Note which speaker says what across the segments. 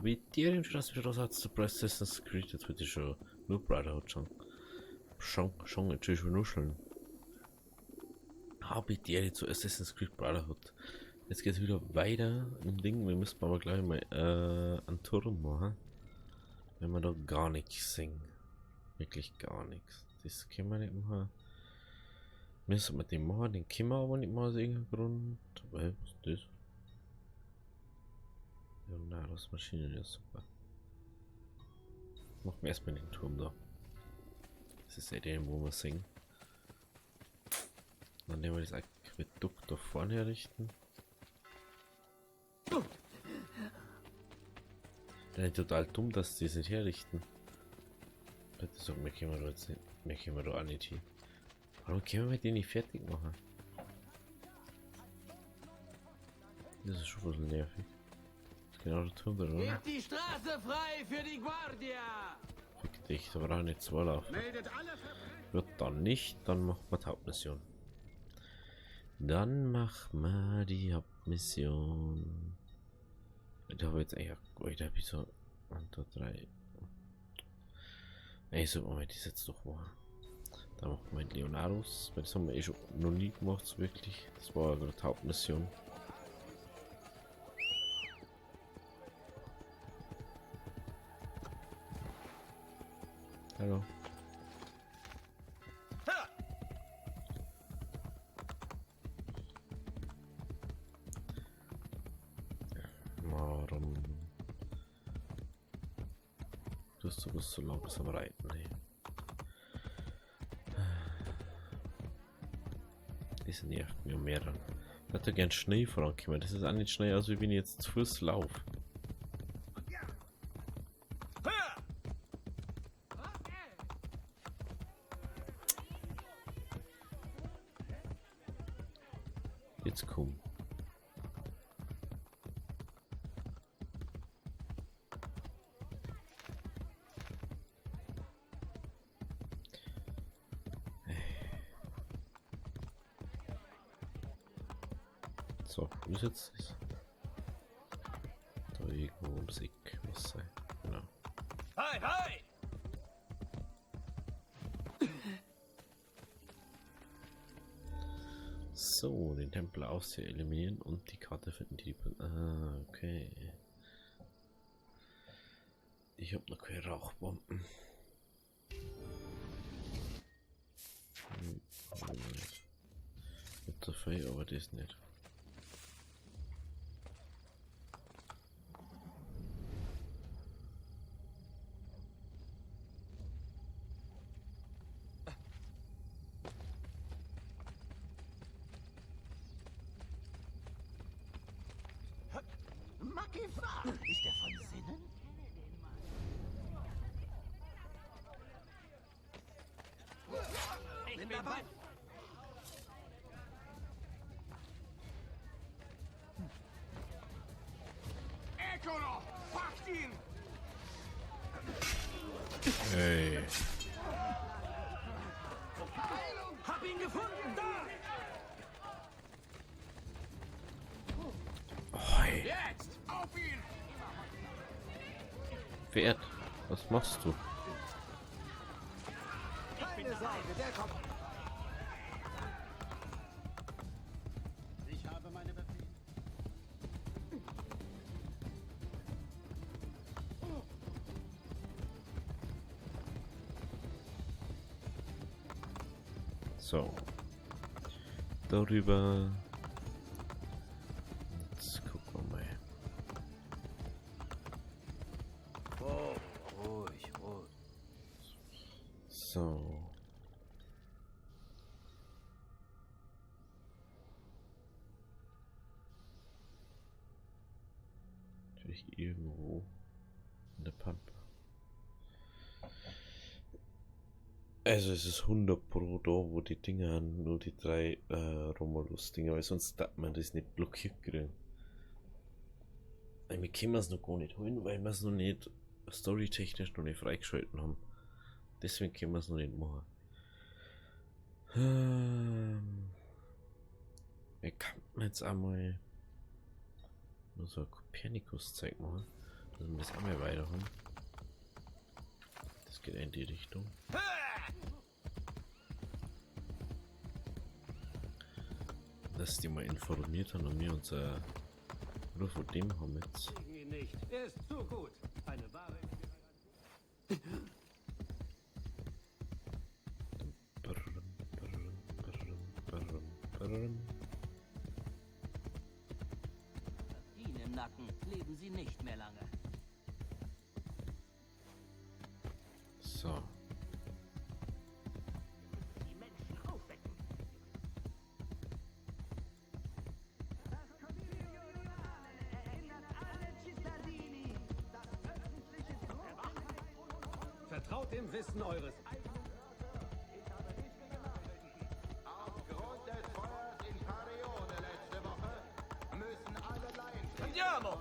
Speaker 1: Habe dir im Schloss wieder zu Assassin's Creed. Jetzt wird ich schon nur Brotherhood schon. Schon, natürlich schon nuscheln. Habe dir zu Assassin's Creed Brotherhood. Jetzt geht es wieder weiter im Ding. Wir müssen aber gleich mal einen Turm machen. Wenn wir da gar nichts sehen. Wirklich gar nichts. Das können wir nicht machen. Müssen wir den machen, den können wir aber nicht machen aus irgendeinem Grund. Weil, was ist das? Ja, na, das Maschine ist super. Machen wir erstmal den Turm da. Das ist ja den, wo wir singen. Dann nehmen wir das Aquädukt da vorne errichten. Das ist total dumm, dass die es nicht herrichten. Bitte sag mir, können wir da jetzt nicht, wir können wir da auch nicht hin. Warum können wir den nicht fertig machen? Das ist schon ein bisschen nervig. Das ist genau der Turm da, oder?
Speaker 2: Gebt die Straße frei für die Guardia!
Speaker 1: Fick dich, da brauche ich nicht zwei laufen. Wird dann nicht, dann machen wir die Hauptmission. Dann machen wir die Hauptmission. Da habe ich jetzt eigentlich auch, da habe ich so 1, 2, 3. Ey, so, Moment, das jetzt doch machen. Da machen wir Leonardos, weil das haben wir eh schon noch nie gemacht, so wirklich. Das war ja gerade die Hauptmission. Hallo. Warum tust du bloß so langsam reiten, ey? Das nervt mir mehr dann. Ich hätte gern Schnee vorankommen. Das ist auch nicht schnell, also wie wenn ich jetzt zu Fuß laufe. Jetzt komm. So, wie ist jetzt das? Da irgendwo ums Eck muss sein. Genau.
Speaker 2: Hi, hi!
Speaker 1: So, den Tempel Aufseher eliminieren und die Karte finden, die... Ah, okay. Ich hab noch keine Rauchbomben. Ich hab da viel, aber das nicht.
Speaker 2: Ist er von Sinnen? Ich bin dabei.
Speaker 3: Eccolo! Packt ihn!
Speaker 1: Hey.
Speaker 2: Hab ihn gefunden! Da!
Speaker 1: Oh, hey.
Speaker 3: Jetzt! Auf ihn!
Speaker 1: Pferd, was machst du?
Speaker 2: Keine Sorge, der kommt.
Speaker 3: Ich habe meine Befehle.
Speaker 1: So. Darüber. Jetzt gucken wir mal.
Speaker 2: Oh, ruhig, ruhig.
Speaker 1: So. Natürlich irgendwo in der Pampa. Also es ist 100 Pro da, wo die Dinger nur die drei Romulus-Dinger, weil sonst darf man das nicht blockiert kriegen. Wir können es noch gar nicht holen, weil wir es noch nicht storytechnisch noch nicht freigeschalten haben. Deswegen können wir es noch nicht machen. Wir könnten jetzt einmal nur so ein Kopernikus-Zeug machen. Dass wir das einmal weiter haben. Das geht in die Richtung. Dass die mal informiert haben und wir unser Ruf von dem haben jetzt.
Speaker 4: Ihn nicht. Er ist zu gut. Eine wahre
Speaker 2: Ihnen im Nacken leben Sie nicht mehr lange.
Speaker 1: So.
Speaker 2: Die Menschen aufwecken.
Speaker 4: Vertraut dem Wissen eures
Speaker 3: Aufgrund des Feuers in Parione letzte Woche müssen alle Laien
Speaker 2: Andiamo!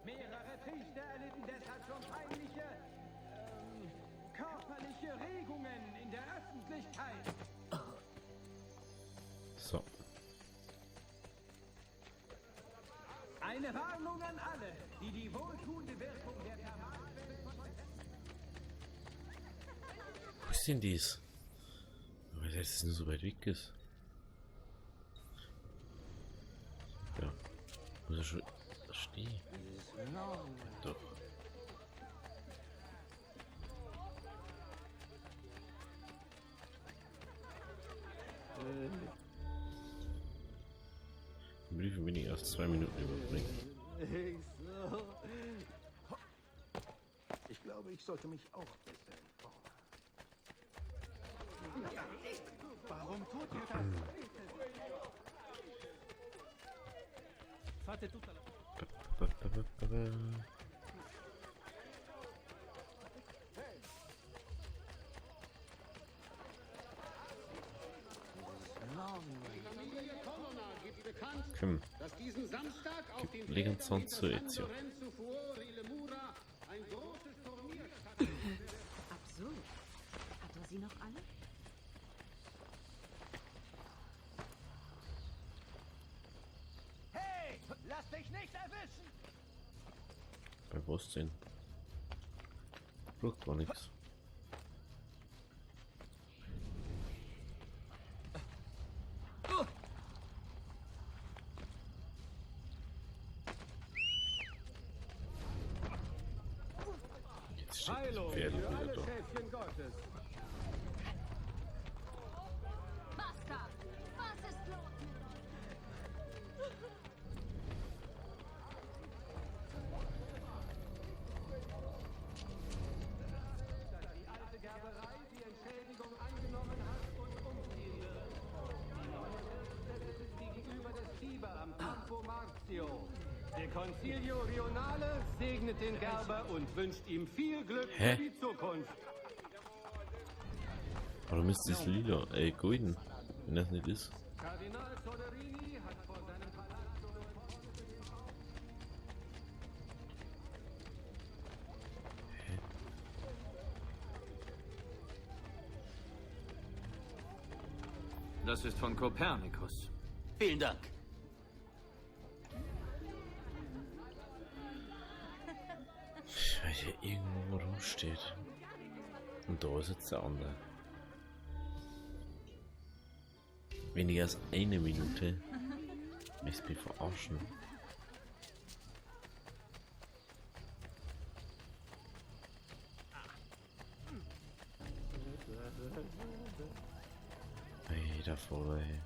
Speaker 4: Mehrere Priester erlitten deshalb schon peinliche körperliche Regungen in der Öffentlichkeit.
Speaker 1: So.
Speaker 4: Eine Warnung an alle, die die wohltuende Wirkung der Thermalquelle
Speaker 1: Wo ist denn dies? Aber das ist nur so weit weg ist. Ja. Muss er schon stehen. Doch. Den Brief weniger als 2 Minuten überbringen.
Speaker 3: Ich glaube, ich sollte mich auch besser in Form. Warum tut ihr das?
Speaker 4: Fate tutta la
Speaker 1: Komm,
Speaker 5: dass diesen Samstag auf den
Speaker 1: legen
Speaker 5: Feldern
Speaker 1: uns zu
Speaker 5: hinter San
Speaker 1: Ezio.
Speaker 5: Lorenzo Fuori le Mura ein großes Turnier stattfindet.
Speaker 6: Absurd. Hat er sie noch alle?
Speaker 2: Hey, lass dich nicht erwischen!
Speaker 1: Bei was denn? Braucht gar nichts. Jetzt steht das
Speaker 4: Heilung
Speaker 1: Pferd
Speaker 4: für
Speaker 1: wieder
Speaker 4: alle
Speaker 1: da.
Speaker 4: Schäfchen Gottes.
Speaker 6: Basta! Was ist los mit euch?
Speaker 4: Dass die alte Gerberei die Entschädigung angenommen hat und umziehen wird. Die neue Wirtsstätte ist gegenüber des Tiber am Campo Marzio. Der Consiglio Rionale segnet den Gerber und wünscht ihm viel Glück
Speaker 1: Hä?
Speaker 4: für die Zukunft.
Speaker 1: Warum ist das lila? Golden. Wenn das nicht ist.
Speaker 4: Kardinal Soderini hat vor seinem Palazzo
Speaker 7: Das ist von Kopernikus.
Speaker 2: Vielen Dank.
Speaker 1: Weil hier irgendwo rumsteht. Und da ist jetzt der andere. Weniger als eine Minute. Möchtest mich verarschen? Ey, da vorne, ey.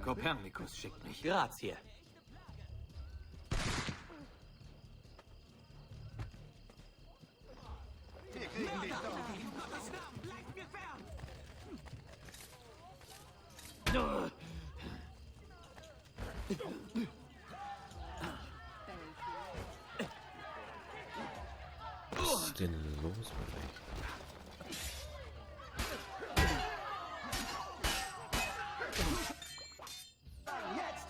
Speaker 7: Kopernikus schickt mich.
Speaker 2: Grazie.
Speaker 3: Wir kriegen dich doch.
Speaker 2: In Gottes Namen, bleibt mir fern!
Speaker 1: Was ist denn los mit euch?
Speaker 3: Jetzt!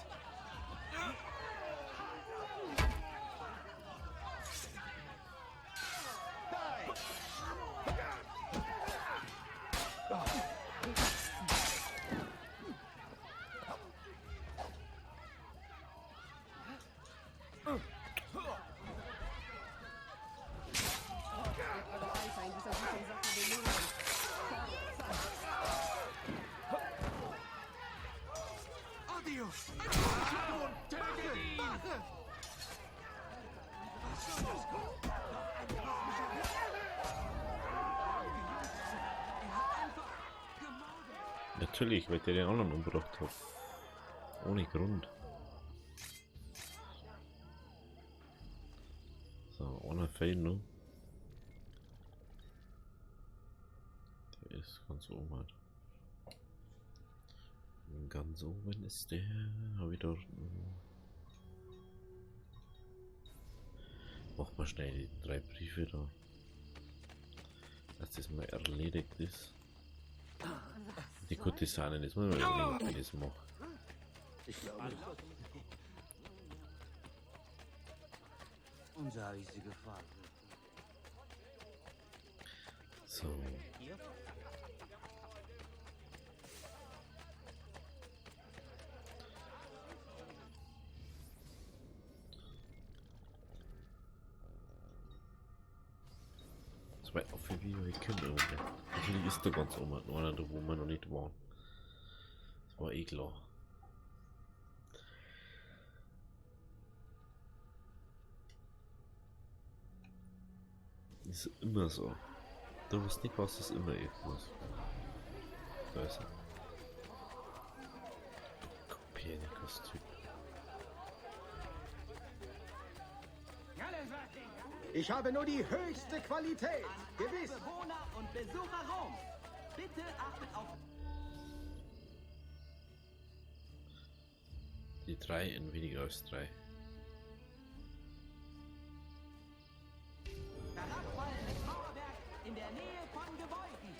Speaker 1: Natürlich, weil der den anderen umgebracht hat. Ohne Grund. So, einer fehlt noch. Der ist ganz oben halt. Ganz oben ist der. Hab ich dort. Mach mal schnell die 3 Briefe da. Dass das mal erledigt ist. Die Kurtisanen, das muss man überlegen, ob ich das mache.
Speaker 7: Ich glaube.
Speaker 2: Und da habe ich sie gefragt.
Speaker 1: So. So weit auf wie wir können irgendwie. Natürlich ist da ganz oben einer, da wo wir noch nicht waren. Das war eh klar. Ist immer so. Du wirst nicht, was ist immer irgendwas. Da ist er. Kopernikus-Typ.
Speaker 3: Ich habe nur die höchste Qualität. Gewiss.
Speaker 2: Bewohner und Besucher Roms, bitte achtet auf
Speaker 1: die 3 in weniger als 3.
Speaker 2: Herabfallendes Mauerwerk in der Nähe von Gebäuden.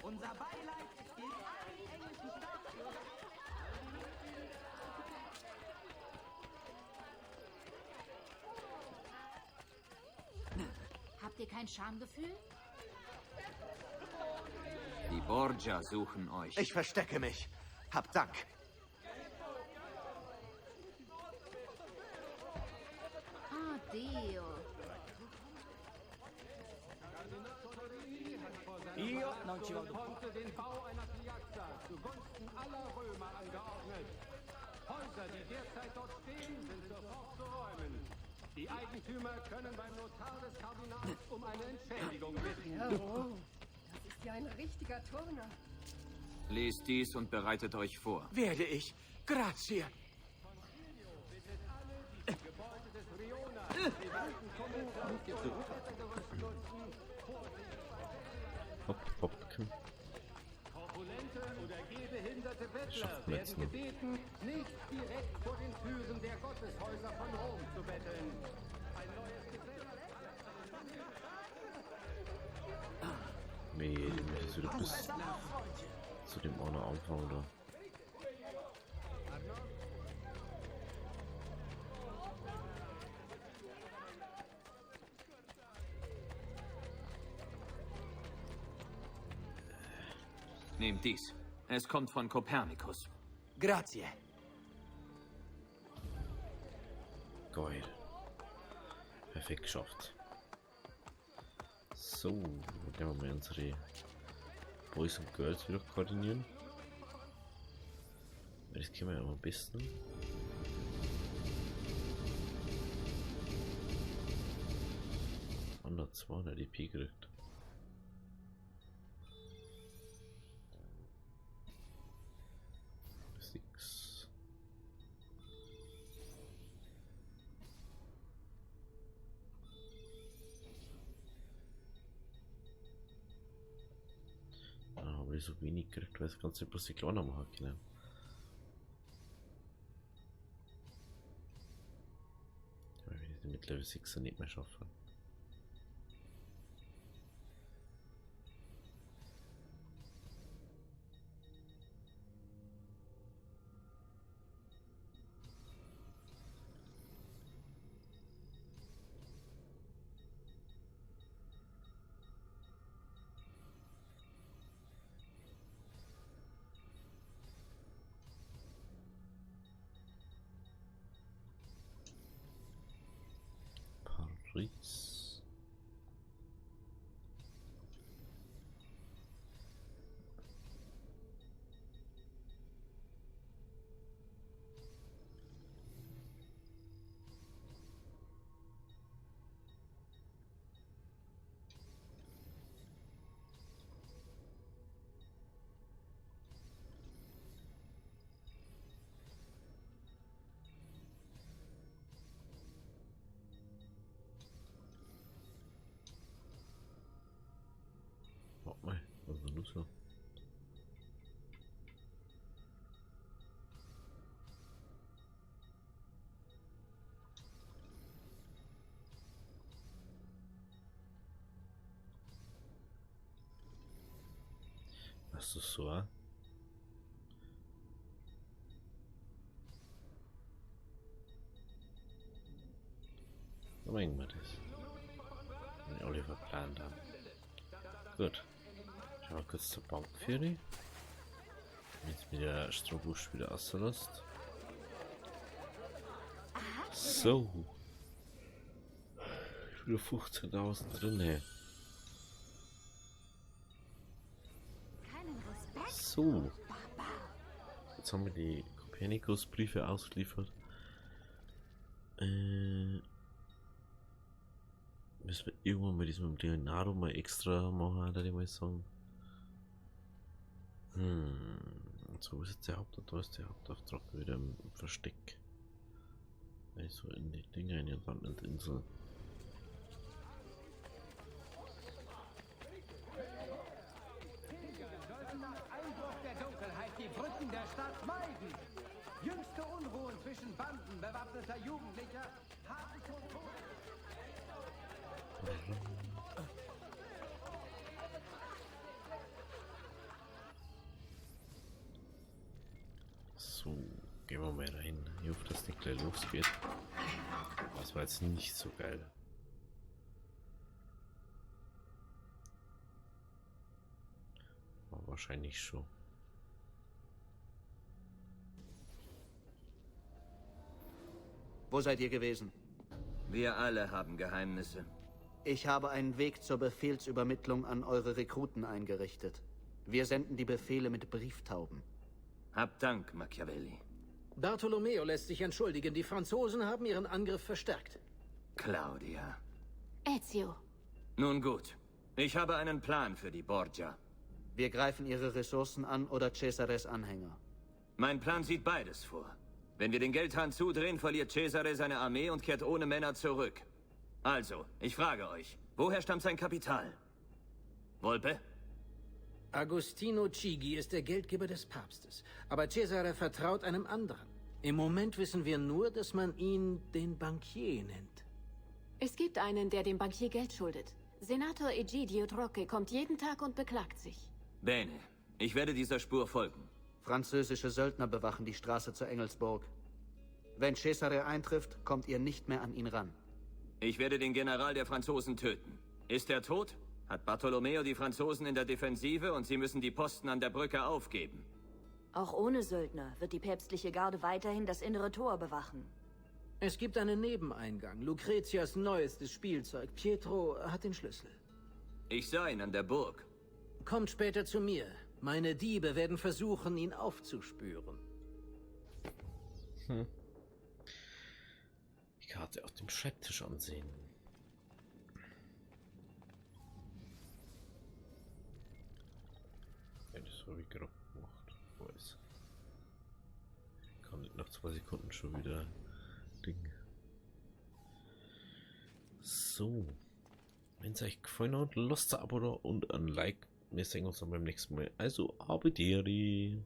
Speaker 2: Unser Beileid gilt allen englischen Staatsbürgern.
Speaker 6: Habt ihr kein Schamgefühl?
Speaker 7: Die Borgia suchen euch.
Speaker 3: Ich verstecke mich. Hab Dank.
Speaker 6: Ah, Dio.
Speaker 4: Io non ci vado. Ponte den Bau einer Piazza zugunsten aller Römer angeordnet. Häuser, die derzeit dort stehen, sind sofort zu räumen. Die Eigentümer können beim Notar des Kardinals um eine Entschädigung bitten.
Speaker 8: Ja, oh, das ist ja ein richtiger Turner.
Speaker 7: Lest dies und bereitet euch vor.
Speaker 9: Werde ich. Grazie.
Speaker 1: Hopp, hopp, komm.
Speaker 4: Korpulente oder gehbehinderte Bettler
Speaker 1: Schafft man jetzt
Speaker 4: werden
Speaker 1: noch.
Speaker 4: gebeten, nicht direkt vor den Türen der Gotteshäuser von Rom zu betteln. Ein neues Gesetz.
Speaker 1: Nee, ich muss jetzt wieder bis zu dem anderen Anfang da.
Speaker 7: Nehmt dies. Es kommt von Kopernikus.
Speaker 9: Grazie.
Speaker 1: Geil. Perfekt geschafft. So, dann werden wir mal unsere Boys und Girls wieder koordinieren. Das können wir ja am besten. 102 EP gekriegt. 6. Ah, habe ich so wenig gekriegt, weil das Ganze bloß die kleiner machen können. Mit Level 6 nicht mehr schaffen. Paris. Warte mal, was ist denn los hier? Was ist so? Da machen wir das. Wenn alle verplant haben. Gut. Schau mal kurz zur Bank für die. Jetzt mit der Strohbusch wieder auslässt. So. Wieder 15.000 drin. So. Jetzt haben wir die Kopernikus-Briefe ausgeliefert. Müssen wir irgendwann mal diesem Leonardo mal extra machen, da ich mal sagen. So, wo ist jetzt der Haupt? Da ist der Hauptauftrag wieder im Versteck. Also in die Dinger in die Landinsel.
Speaker 4: Sollten nach Einbruch der Dunkelheit die Brücken der Stadt meiden. Jüngste Unruhen zwischen Banden bewaffneter Jugendlicher haben schon Tod.
Speaker 1: So, gehen wir mal rein. Ich hoffe, dass nicht gleich losgeht. Das war jetzt nicht so geil. War wahrscheinlich schon.
Speaker 10: Wo seid ihr gewesen?
Speaker 9: Wir alle haben Geheimnisse.
Speaker 10: Ich habe einen Weg zur Befehlsübermittlung an eure Rekruten eingerichtet. Wir senden die Befehle mit Brieftauben.
Speaker 9: Hab Dank, Machiavelli.
Speaker 11: Bartolomeo lässt sich entschuldigen. Die Franzosen haben ihren Angriff verstärkt.
Speaker 9: Claudia.
Speaker 6: Ezio.
Speaker 9: Nun gut. Ich habe einen Plan für die Borgia.
Speaker 10: Wir greifen ihre Ressourcen an oder Cesares Anhänger.
Speaker 9: Mein Plan sieht beides vor. Wenn wir den Geldhahn zudrehen, verliert Cesare seine Armee und kehrt ohne Männer zurück. Also, ich frage euch, woher stammt sein Kapital? Volpe?
Speaker 11: Agostino Chigi ist der Geldgeber des Papstes, aber Cesare vertraut einem anderen. Im Moment wissen wir nur, dass man ihn den Bankier nennt.
Speaker 6: Es gibt einen, der dem Bankier Geld schuldet. Senator Egidio Trocche kommt jeden Tag und beklagt sich.
Speaker 9: Bene, ich werde dieser Spur folgen.
Speaker 10: Französische Söldner bewachen die Straße zur Engelsburg. Wenn Cesare eintrifft, kommt ihr nicht mehr an ihn ran.
Speaker 9: Ich werde den General der Franzosen töten. Ist er tot? Hat Bartolomeo die Franzosen in der Defensive und sie müssen die Posten an der Brücke aufgeben.
Speaker 12: Auch ohne Söldner wird die päpstliche Garde weiterhin das innere Tor bewachen.
Speaker 11: Es gibt einen Nebeneingang, Lucretias neuestes Spielzeug. Pietro hat den Schlüssel.
Speaker 9: Ich sah ihn an der Burg.
Speaker 11: Kommt später zu mir. Meine Diebe werden versuchen, ihn aufzuspüren.
Speaker 1: Die Karte auf dem Schreibtisch ansehen. Ja, das habe ich gerade gemacht. Weiß. Kann nicht nach 2 Sekunden schon wieder Ding. So. Wenn es euch gefallen hat, lasst ein Abo da und ein Like. Wir sehen uns dann beim nächsten Mal. Also, habedere.